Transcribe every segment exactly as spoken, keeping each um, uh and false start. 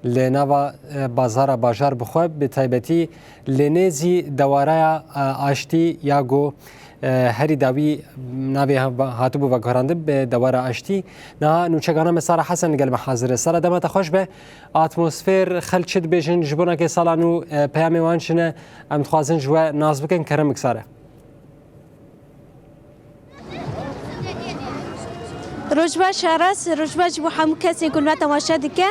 Li nava, e, bazara bajar bi xwe, bi taybetî li nêzî dewaraya, e, aştî ya ku, e, herî dawî navê ha-, hatibû veguherandin bi dewara aştî. Niha nûçegana me Sara Hesen li gel me hazir e. Sara, dema te xweş be. Atmosfêr, xelk çi dibêjin, ji bona kê sala nû, e, peyamê wan çi ne? Em dixwazin ji we nas bikin, kerem bik Sare. Roj baş Aras, roj baş ji bo hemû kesê ku li me temaşe dike.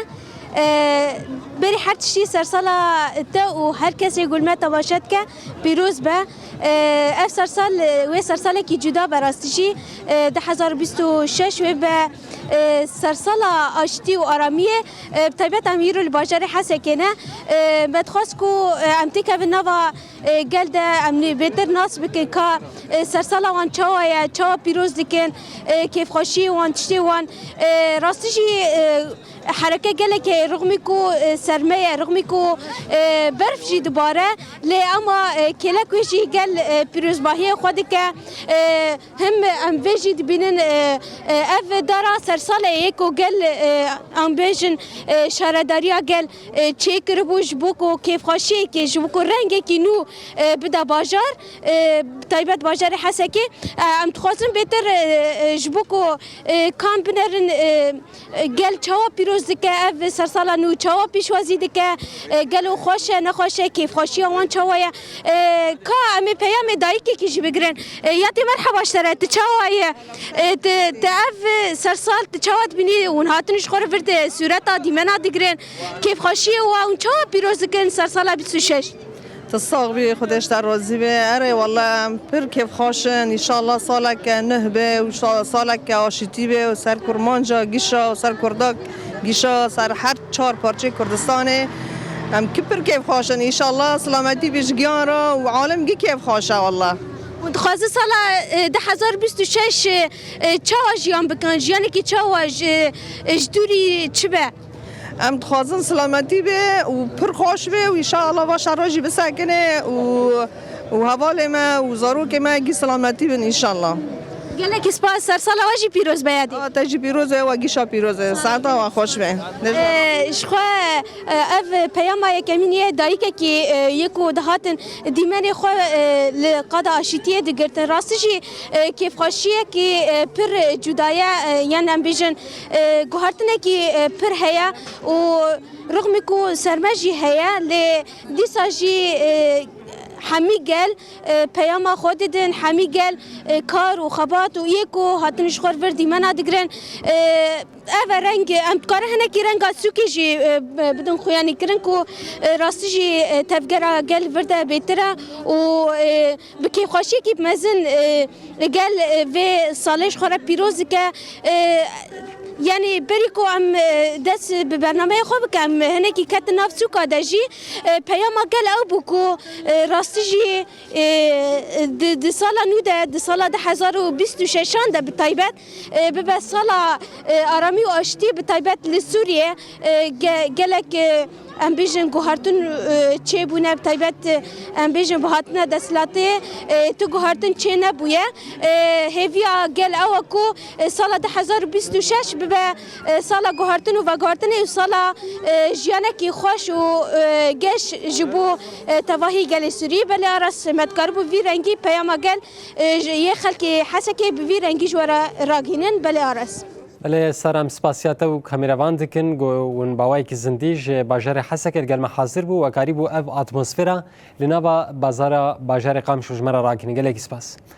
Ee, berî her tiştî sersala te û her kesê ku li me temaşe dike pîroz be. Ee, ev sersal, wê sersalekî cuda be rastî jî. Ee, du hezar bîst û şeş wê be, ee, sersala aştî û aramiyê. Ee, bi taybet em îro li bajarê Hesekê ne. Ee, me dixwest ku, ee, em têkevin nava e, gel de em nê bêtir nas bikin ka, e, sersala wan çawa ye, çawa pîroz dikin, e, kêfxweşiyê wan, tiştê wan. E, rastî jî, e, hereke gelekê rixmî ku, e, serme ye, rixmî ku, e, berf jî dibare, lê ema, e, kêlek wê jî gel, e, pîrozbahiyê xwe dike. E, Him em vê jî dibînin, e, e, ev dara sersalê yê ku gel, e, em bêjin, e, şaredariya gel, e, çêkiribû ji bo ku kêfxweşiyekê, ji bo ku rengekî nû, e, bide bajar, e, bi taybet bajarê Hesekê. E, em dixwazin bêtir, e, e, ji bo ku, e, kan binerin, e, Gel çawa pîroz dike, ev sersala nû çawa pîşwazî dike, e, gelo xweş e, nexweş e, kêfxweşiya wan çawa ye? E, ka em ê peyamê dayikekî jî bigirin. E, ya tê merheba ji te re, tu çawa ye? E, tu, tu ev sersal tu çawa dibînî? Hûn hatin ji xwe re vir de sûreta dîmena digirin. Kêfxweşiyê wan hûn çawa pîroz dikin sersala bîst û şeş? Tu sax bî, Xwedê ji te razî be. Erê, wele em pir kêfxweş in. Înşallah saleke nuh be û sa-, saleke aşîtî be û ser Kurmanca gişa û ser Kurda gişa, ser her çar parçeyê Kurdistanê. Em ki pir kêfxweş in. Înşallah silametî bî ji giyan re û alim gî kêfxweş e wele. Hûn dixwazin sala, e, du hezar bîst û şeş, e, e, çawa jiyan bikin? Jiyanekî çawa ji, e, ji dûrî çi be? Em dixwazin silametî be û pir xweş be û înşallah va şer re jî bisekine û, û hevalê me û zarokê me gî silametî bin înşallah. Gelekî spas, sersala we jî pîroz be yadî. A, te jî pîroz e, we gîşa pîroz e. Saeta we xweş be. Ee, ji xwe, e, ev peyama yekemîn ye, dayikekî, e, yê ku dihatin dîmenê xwe, e, li qada aşîtiyê digirtin. Rastî jî, e, kêfxweşiyekî, e, pir cuda ye, e, yan em bêjin, e, guhertinekî, e, pir heye û rixmî ku serme jî heye, lê dîsa jî, e, hemî gel, e, peyama xwe didin, hemî gel, e, kar û xebat û yê ku hatin ji xwe vir dîmena digirin. E, ev e reng, em dikarin hinekî renga sûkê jî, e, bidin xuyanîkirin ku, e, rastî jî, e, tevgera gel vir de bêtir e û, e, bi kêfxweşiyekî mezin, e, gel, e, vê salê ji xwe re pîroz dike. E, yanî berî ku em, e, dest bi bernameyê xwe bikin, em hinekî ketin nav sûka de jî, e, peyama gel ew bû ku, e, rastî jî, e, di, di sala nû de, di sala du hezar û bîst û şeşan de bi taybet, e, bibe sala, e, aramî û aştî bi taybet li Sûriyê, e, ge-, gelek, e, em bêjin guhertin, e, çêbûne, bi taybet, e, em bêjin bi hatina desthilatê, e, tu guhertin çê nebûye. E, hêviya gel ew e ku, e, sala du hezar û bîst û şeş bibe, e, sala guhertin û veguhertinê û sala, e, jiyanekî xweş û, e, geş ji bo, e, tevahî gelê Sûrî. Belê Aras, me dikaribû vî rengî peyama gel, e, ji, yê xelkê Hesekê bi vî rengî ji we re ragihînin. Belê Aras. Belê Sara, em spasiya te û kameravan dikin ku hûn bi awayekî zindî ji bajarê Hesekê li gel me hazir bû, we karîbû ev atmosfera li nava bazara bajarê Qamişlo ji me re rakinin. Gelekî spas.